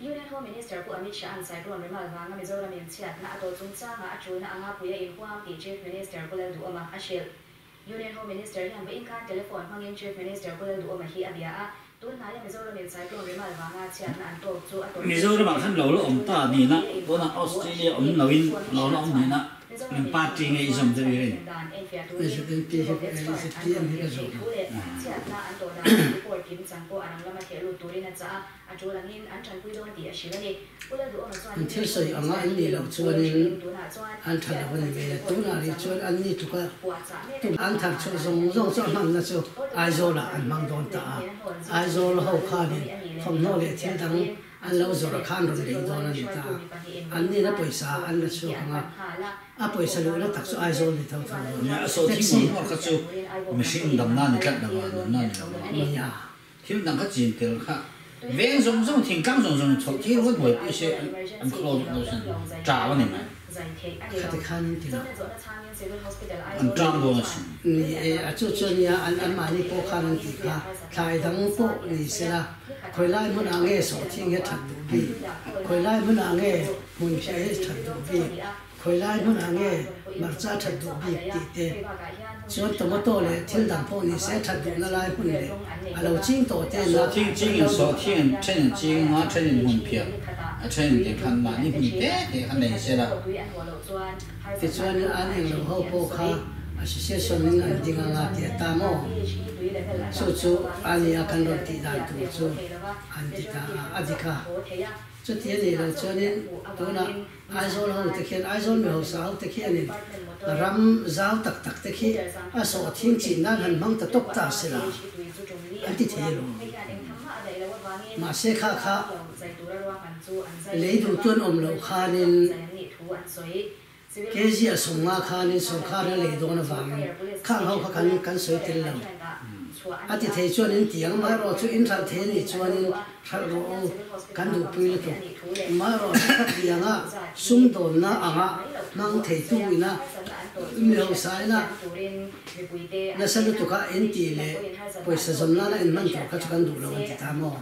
S8: Union Home Minister Pu Amit Shah-a'n Cyclone Remal vanga Mizoram in chhiatna a tawh chungchanga a tulna anga puia inhuam tih Chief Minister Pu Lalduhawma a hrilh. Union Home Minister hian vawiin khan telephone hmangin Chief Minister Pu Lalduhawma hi a bia a, tun hnaia Mizoram in Cyclone Remal vanga chhiatna an tawk chu a tawrh
S5: Mizoramah khan lo la awm ta nihna,
S8: puia
S5: tunah
S8: inhuam thu a
S5: Australia
S8: hrilh
S5: awm
S8: ni.
S5: loin
S8: Pu Amit
S5: lo la
S8: Shah
S5: awm
S8: chuan
S5: nihna. Eng party nge i zawm deuh i rin?
S2: ZNP hi ZPM hi ka zawm. An thil sawi anga an nih loh chuanin an tha lo a ni mai a, tunah rih chuan an ni tluka tum an thar chhuah zawng zawng chu a hmanna chu Aizawlah an hmang dawn ta a, Aizawl ho khanin thawmhnaw leh thil dang an lo zawrh a khan rawn lei dawn a ni ta a, an nihna pawisa an la chhuak ang a, a pawisa luhna tak chu Aizawl ni tho tho dawn.
S5: Nia, a sawi thing ngawr ngawr kha chu mihring damna ni tlat lo a, nunna ni lo a.
S2: Nia.
S5: Thil dang kha chin tel kha veng zawng zawng thingtlang zawng zawng chhoh thil ruat buaipui se an khaw lo duh lo sin ṭau a ni mai.
S2: Khati khan in ti lo.
S5: An ṭang dawn a sin.
S2: Ni e, a chu chu ania an anmahni pawh khan an tih kha thlai dang pawh ni sela khawilai hmunah nge sawhthing hi a that duh bik, khawilai hmunah nge hmunphiah hi a that duh bik, Khawilai hmunah nge hmarcha that duh bik tih te chuan tomato leh thil dang pawh ni se that duhna lai hmun leh a lo ching tawh te na.
S5: Sawhthing chingin sawhthing then in ching a then in hmun phiah a then in tih khan mahni hmun te te kha nei se la.
S2: Tichuan an englo ho pawh kha association in an ding anga tih a ta maw? Chu chu a nia kan rawn tih dan tur chu an ti ta a, a dik a. Chuti a nih loh chuanin tunah Aizawl ho te khian, Aizawl mi hausa ho te khianin ram zau tak tak te khi a sawhthing chin nan han hmang ta tawp ta se la, an ti thei lo. Mahse kha kha lei duh chuan awm loh khanin KG a sawmnga khanin sorkar a lei dawn avangin khang ho kha kan kan sawi tel lo. A ti thei chuan in ti ang, amaherawhchu in hralh thei a nih chuanin hralh rawh u, kan duhpui lutuk. Amaherawhchu ka ti anga sumdawnna anga hmang theitu ina mi hausa ina nasa lutuka in tih leh pawisa zawm nana in hman tur kha chu kan duh lo an ti ta maw?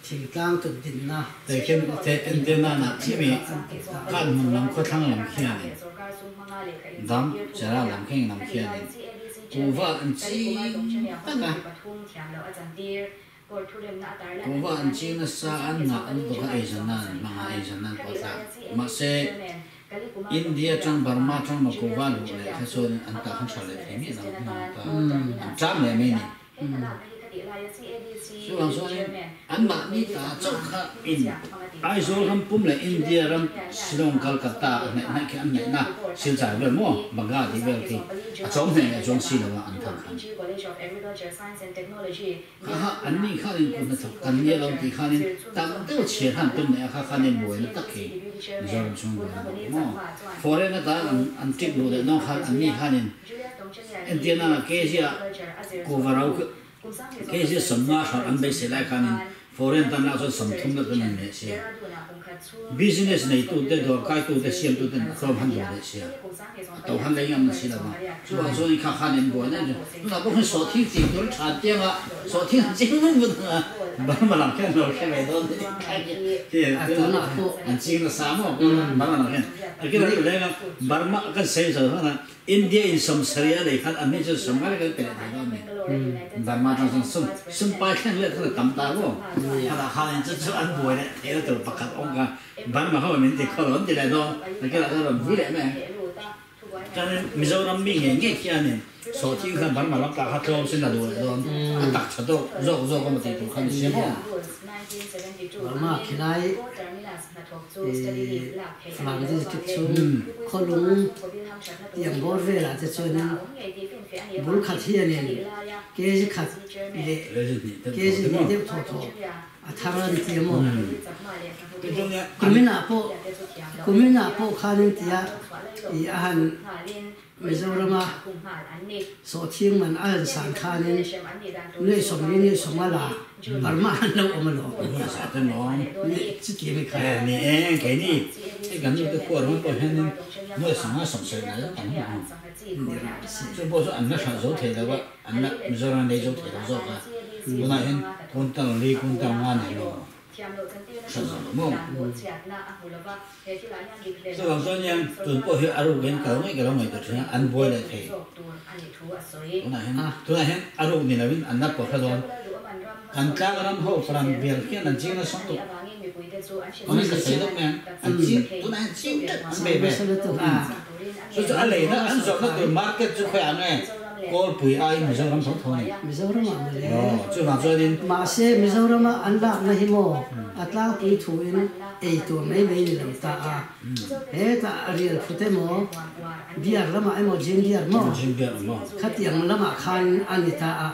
S2: Thingtlang tut dinna.
S5: Hei khian entir nana chimi kan hmun lam khawthlang lam khianin dam chera lam kheng lam khianin kuhva an ching tak a, kuhva an ching nasa an ngah an bawk a eizawn nan an hmang a eizawn nan pawh a tlak mahse India tang Burma tang maw kuhva luh leh kha chuanin an tah khan tha leh thei miah lo an tlam leh mai a ni. Chuvang chuanin anmahni ta chauh kha in Aizawl ram pum leh India ram Shillong Calcutta a hnaih hnaih khi an hnaihna Silchar vel maw Bangla tih vel khi a chawm hnaih leh chuang si lo a an thang khan. Kha kha anni khanin kut hnathawk kan nia lo tih khanin tam deuh chhiar khan tum neih a kha khanin buaina tak khi Mizoram chhung buaina bawk maw Foreign atan an trip luh leh nawng khan anni khanin Entirna ah Kezia Kuvarau khi Kezia 50 hralh an beisei lai khanin foreign tan lah chuan 30 na chuan an leh sia. Business neitute, dawrkaitute, siamtuten a tlawm han duh leh sia. A to han lei ngam si lo va. Chuvang chuan i kha khan in buaina em chu. Tunah pawh khan sawhthing ching tur than tiang a, sawhthing an ching vung vung a, Burma lam khian lo hre ve dawn ni. An ching nasa maw Burma lam khian. A kila leng a Burma kan sawi zo hman a. India in 70 a lei khan an nih cun 50 le kan pe leh thei dawn ni. Burma tang cun sum sumpai thleng let khan a tam ta maw. Khat ah khan in cucu an buai leh thei la tur pakhat ong ka Burma ho min ti kho lo an ti leh dawn. Nakin ah cun ron vui leh mai. Cun Mizoram mi nge nge khi an in sawhthing khan Burma lam ta kha tlawm sin a duh leh dawn. A tak tha dawk zawk zawk a maw ti tur khan i si maw.
S2: Burma khilai Falam district chhung khawlung tiang bawr velah te chuanin bul khat hianin kg khat leh kg hnih deuh thaw thaw a thar a ni tia maw? Kuminah pawh kuminah pawh khanin tia ih a han Mizorama sawhthing man a han san khanin nuai sawmli nuai sawma la Burma an lo awm alawm. Chuti mi kha.
S5: Ni e, keini hei kan nute khuar hmang pawh hianin nuai sanga sawmsarih lai a tam ang. Chu pawh chu an la hralh zo thei lo a, an la Mizoram an lei zo thei lo zawk a. Tunah hian quintal li quintal nga nei lo. Chuvang chuan hian tun pawh hi a ruk in kal ngei ka lo ngaihtuah thin a, an buai leh thei. Tunah hian tunah hian a ruk ni loin an la pawh hre dawn. Kan tlang ram ho faran bial khian an ching nasa tuk. Ane ka sawi lawk mai ang, an ching tunah hian ching tlat an bei ve. Chu chu a leina an zawrhna tur market chu khawiah nge Kawlpui aiin Mizoram tho tho a ni.
S6: Mizoram ah mawle.
S5: Aw, chuvang chuanin.
S6: Mahse Mizorama an lakna hi maw a tlangpui thuin ei tur mai mai ni lo ta a. Hetah rial phut emaw, beer lamah emaw gin beer maw khatiang lamah khan a ni ta a,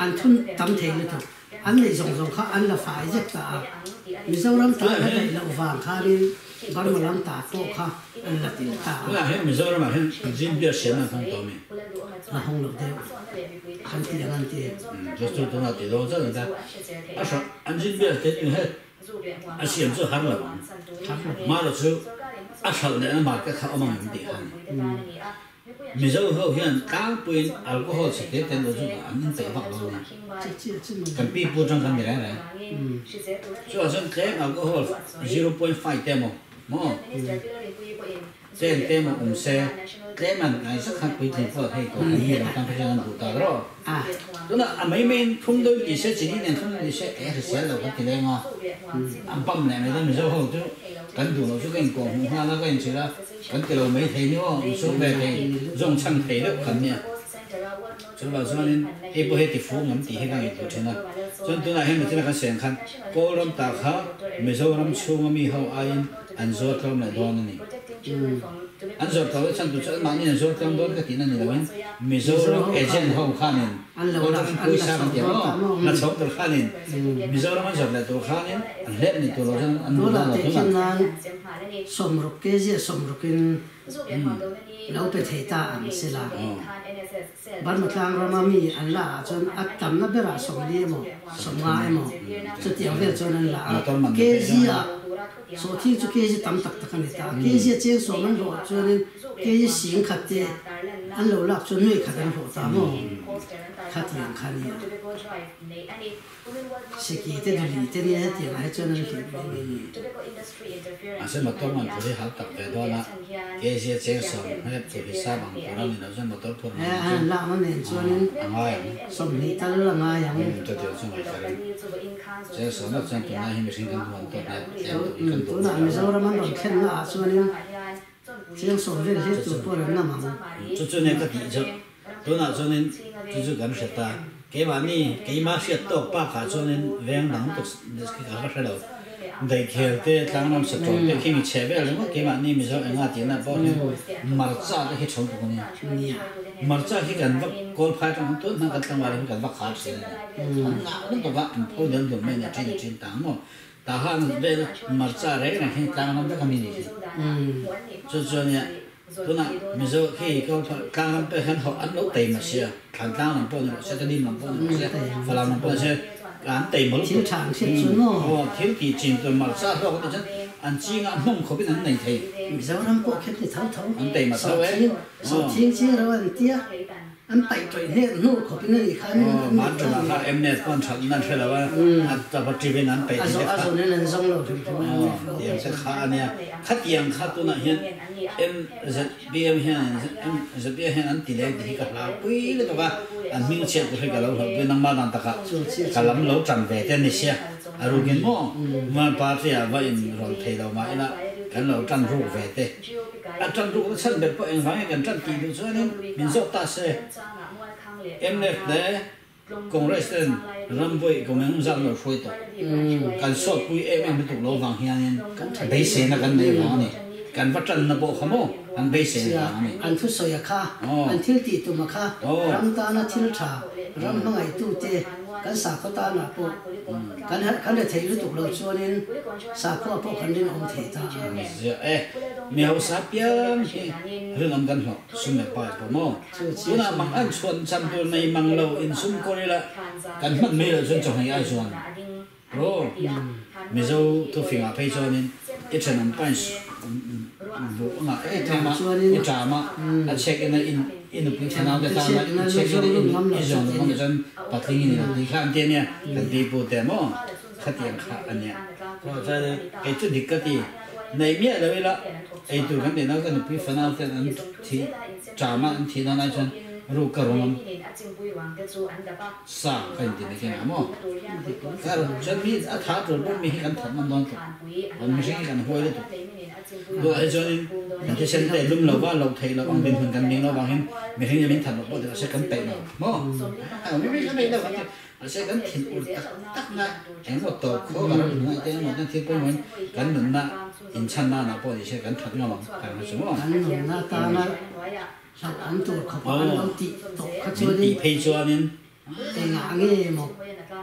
S6: an thun tam thei lutuk. An neih zawng zawng kha an la fai zet ta a, Mizoram ta la daih loh vang khanin Burma lam ta pawh kha an la til ta a.
S5: Tunah hian Mizoramah hian gin beer siamna an hmang tawh a mi?
S6: La hawng lo deuh kan ti ang an ti.
S5: Chu chu tunah tih dawn zat a ni ta. A hrawh an gin beer te chu he a siam chu har lo ang. Mara chu a hralh lehna market kha awm ang em tih kha a ni. Mizo ho hian tlangpuiin alcohol chhe te te lo chu an inpeih vak lo a ni. Kan pi pu atang kan ni reng reng. Chuvang chuan tlem alcohol 0.5 te emaw maw ten te emaw awm se tlem an ngai zak khan puitling pawh hei tawh kan mi lo tan kha chuan an duh ta rawh. Tunah a mai maiin thum deuh ti se chini nen thum deuh ti se e hrisel lo kan ti leng a, a bam leh mai dawn Mizo ho chu kan duh loh chu ka inkuah hmuh nghal a ka inchhir a. Kan ti lo mai thei ni aw, insum ve thei, zawng chhan thei deuh kan nia. Chuvang chuanin hei pawh hei ti fu ngam tih hi ka ngaihtuah thin a. Chuan tunah hian mitin a kan siam khan Kawlram ta kha Mizoram chhunga mi ho aiin an zuar tlawm leh dawn a ni. An zuar tlawm leh chhan tur chu anmahni an zuar tlawm dawn ka tihna ni loin Mizoram agent ho khanin Kawlram pawisa kan ti ang aw, hnathawk tur khanin Mizoram an zuar leh tur khanin an hlep ni tur lo chuan an duh dawn lo thung a.
S6: Sawmruk kg sawmrukin lo pe thei ta ang sela. Burma tlang rama mi an la ah chuan a tamna berah 40 emaw 50 emaw chutiang vel chuan an la a. Kg ah sawhthing chu kg tam tak tak a ni ta a. Kg a cheng sawm an hlawh chuanin kg 10,000 te an lo lak chuan nuai khat an hlawh ta maw? Khatiang kha nia. Seki te duli te nia hetiang ah hi chuan an hlip mai mai ni.
S5: Mahse motor man tur hi hal tak ve dawn a, Kezia cheng sawm hnep tur hi sap ang tur a ni lo chuan motor phur man
S6: chu a lakna nen chuanin
S5: a ngai ang.
S6: 20 tal a ngai ang.
S5: Umm chutiang chu ngaih ka ring. Cheng sawm hlep chuan tunlai hi mihring kan huan tawh hnep tlem tur hi kan duh
S6: Tunah Mizoram an rawn thlenna ah chuanin cheng sawm vel hlep tur pawh an ngam ang.
S5: Chu chu nia ka tih chu. Tunah chuanin chu chu kan hre ta. Keimahni keimah hriat tawk pakah chuanin veng dang tuk khi ka va hre lo. Daikhel te, tlangram saṭawn te khi mi chhe vel ringawt keimahni Mizo enga tihna pawh hian marcha te khi ṭho tuk a nia. Marcha khi kan va kawl phai aṭang khan tun hma kan tlangval hi kan va khar ṭhin a ni. An ngah lutuk a, an pho deuh deuh mai a ni a ṭhin a ṭhin ta ang maw. Tahan vel marcha reng reng hi tlangram vek a mi ni hi. Chu chu ania. Tunah Mizo khi ka tlang lam pawh hian an lo tei mah sia, thlan tlang lam pawh ni rawh se, Tedim lam pawh ni rawh se, Falam lam pawh ni se, an tei mawl
S6: tuk.
S5: Aw, thil tih chin tur marcha hlawk a tih chuan an chingah hmawng khawpin an nei thei.
S6: Mizoram pawh khian ni tho tho.
S5: An tei mah tho e.
S6: Sawhthing ching ro an tia. An paih tawih hnek hnu khawpin a nih kha an
S5: Aw, Manṭawlah kha Mnet pawh an ṭhat in an hre lo a, a tapa ṭivin an peih thei te kha.
S6: A zawn in an zawng lo hrim hrim a.
S5: Aw, tiang te kha a nia. Khatiang kha tunah hian MZBM hian MZBM hian an ti leh tih hi ka hlau pui lutuk a, an hming chhiat tur hi ka lo hlauh pui a, nangmah dan takah ka lam lo ṭan ve te a ni sia. A rukin maw Muan party ah va in rawn thei lo mah ila kan lo ṭan ruk ve te. A ṭan rukna chhan ber pawh engvang nge kan ṭan tih duh chuanin min zawk ta se. Mnf le Congress ten rambuai kum eng zat lo hruai tawh. Kan sawtpui em em lutuk lo vang hianin beiseina kan nei vang a ni. Kan va ṭanna pawh kha maw an beiseina vang a ni.
S6: An thusawi a kha, an thil tih tum a kha, ram tana thil ṭha, ram hmangaihtute Kan sakhaw tanah pawh kan kan re thei lutuk lo chuanin sakhua pawh kan rinawm thei ta a.
S5: Ziah e, mi hausa piang hi rinawm kan hlawh sum leh pai pawh maw? Tunah mang an chhuan cham tur nei mang lo in sum kawr ila kan hman mai loh chuan chawhmeh ai chuan ro Mizo thufingah phei chuanin i thenawm pain buh a ngah em em a, i ṭam a, a chhek ina i nupui thenau te tana i chhek ina i zawng duh ngam chuan patling i ni lo tih kha an ti a nia, kan pi pu te maw khatiang kha a nia. Chuan kei chu dik ka ti, nei miah lo ila eitur kan neih nau ka nupui fanau ten an thi ṭam a an thih dawn ai chuan. Ru ka rawng sa ka inti mai keng a maw? Ka rawn chuan mi a tha tur pawh mi hi kan that ngam dawn tawh, kan mihring hi kan huai lutuk. Duhah hi chuanin kan thisen te lum lo va, loh theih loh ang dinhmun kan ning lo vangin mihring hi min that loh pawh ti mahse kan peih lo maw? Mi mi kan peih lo kan ti mahse kan thin ur tak tak na engemaw tawp khaw ka ram hnuai te emaw ten thil pawimawhin kan nunna inchhan nanah pawh ni se kan that ngam ang ka ring a chu maw?
S2: Kan nunna tana Hlauh awm tur khawpa an lo tih tawh kha
S5: chuanin. Min tih phei chuanin.
S2: Engah nge maw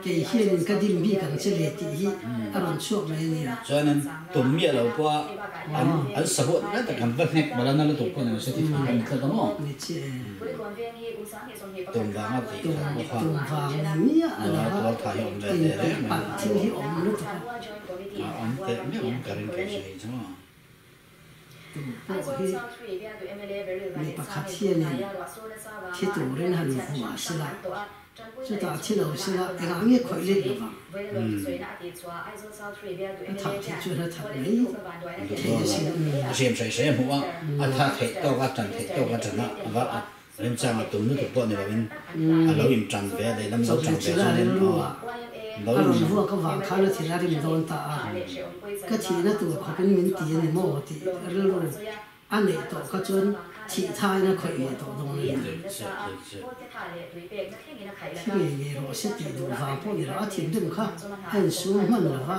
S2: kei hianin ka dim bik ang che le tih hi a rawn chhuak mai a nia.
S5: Chuanin tum miah lo pawha an an sahuat ngai tak an va hnek bala na lutuk pawh ni se ti thei kan ni tlat ang aw.
S2: Ni chiah e.
S5: Tum vanga tih kha pawh kha.
S2: Tum vang ni miah a lo va
S5: Tual tha hi awm ve teh reng mai.
S2: Inpalh thil hi awm lutuk a.
S5: A awm teh meuh ang ka ring kei chu hei chu maw.
S2: Tum pawh hi mi pakhat hianin thi turin han hmu a sila, chutah thi lo sila engah nge khawih let lo vang? A thah theih chuan a that mai thei asin.
S5: A hriam hrai hrai a hmuh a, a tha theih tawk a, tan theih tawk a tan a, a va a remchang a tum lutuk pawh ni lovin a lo intan ve a, lehlam lo tan ve chuanin
S2: a lo in. A rawn vuak avang khan a thil a rim dawn ta a, ka thihna tur khawpin min ti a ni maw tih rilru a neih tawh kha chuan thih thain a khawih leh tawh dawn a ni. Thi ngei ngei rawh se tih duh vang pawh ni lo, a thinrim kha a insum hman lo va,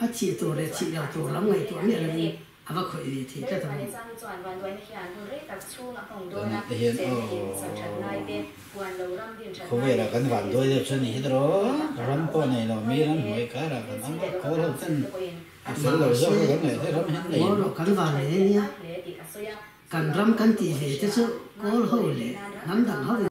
S2: a thih tur leh thih lo tur lam ngaihtuah miah lovin A va khawih ve thei tlat ang.
S5: Tunah te hian aw khawvela kan van duai deuh chuan ni hi tawh ram pawh nei lo mi ram hnuai karah kan awm a, kawl ho ten a fel lo zawk a kan ngaih te ram hian nei
S2: Maw kan van nei ania, kan ram kan tih ve te chu kawl ho leh hnam dang ho in.